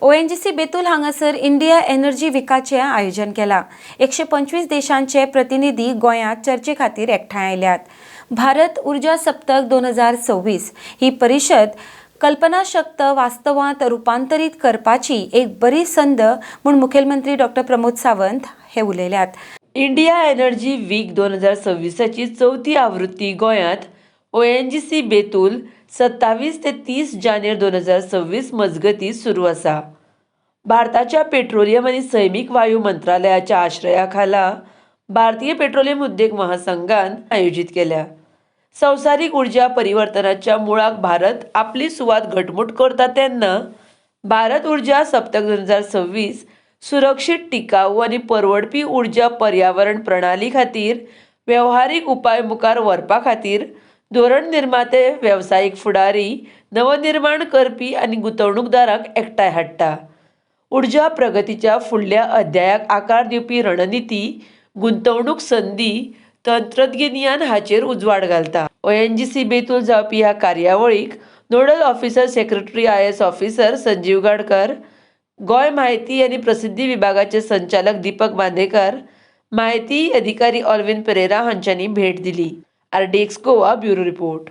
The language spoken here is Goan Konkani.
ओएनजीसी बेतूल हांगासर इंडिया एनर्जी विकाचें आयोजन केलां. 125 देशांचे प्रतिनिधी गोंयांत चर्चे खातीर एकठांय आयल्यात. भारत उर्जा सप्तक 2026 ही परिशद कल्पनाशक्त वास्तवांत रुपांतरीत करपाची एक बरी संद म्हूण मुखेलमंत्री डॉक्टर प्रमोद सावंत हे उलयल्यात. इंडिया एनर्जी वीक 2026ची चवथी आवृत्ती गोंयांत ओएनजीसी बेतूल 27 ते 30 जानेर 2026 मजगतीं सुरू आसा. भारताच्या पेट्रोलियम आनी सैमीक वायू मंत्रालयाच्या आश्रया खाला भारतीय पेट्रोलियम उद्देग महासंघान आयोजीत केल्या. संवसारीक उर्जा परिवर्तनाच्या मुळाक भारत आपली सुवात घटमूट करता तेन्ना भारत उर्जा सप्तक 2026 सुरक्षीत, टिकाऊ आनी परवडपी उर्जा पर्यावरण प्रणाली खातीर वेव्हारीक उपाय मुखार व्हरपा खातीर धोरण निर्माते, वेवसायीक फुडारी, नवनिर्माण करपी आनी गुंतवणूकदारांक एकठांय हाडटा. उर्जा प्रगतीच्या फुडल्या अध्यायाक आकार दिवपी रणनिती, गुंतवणूक संदी, तंत्रगिन्यान हाचेर उजवाड घालता. ओएनजीसी बेतूल जावपी ह्या कार्यावळीक nodal officer secretary IAS officer Sanjeev Gadkar, Goa म्हायती आनी प्रसिद्धी विभागाचे संचालक दीपक बांदेकर, म्हायती अधिकारी ऑल्विन पेरेरा हांच्यांनी भेट दिली. RDX Goa, bureau report.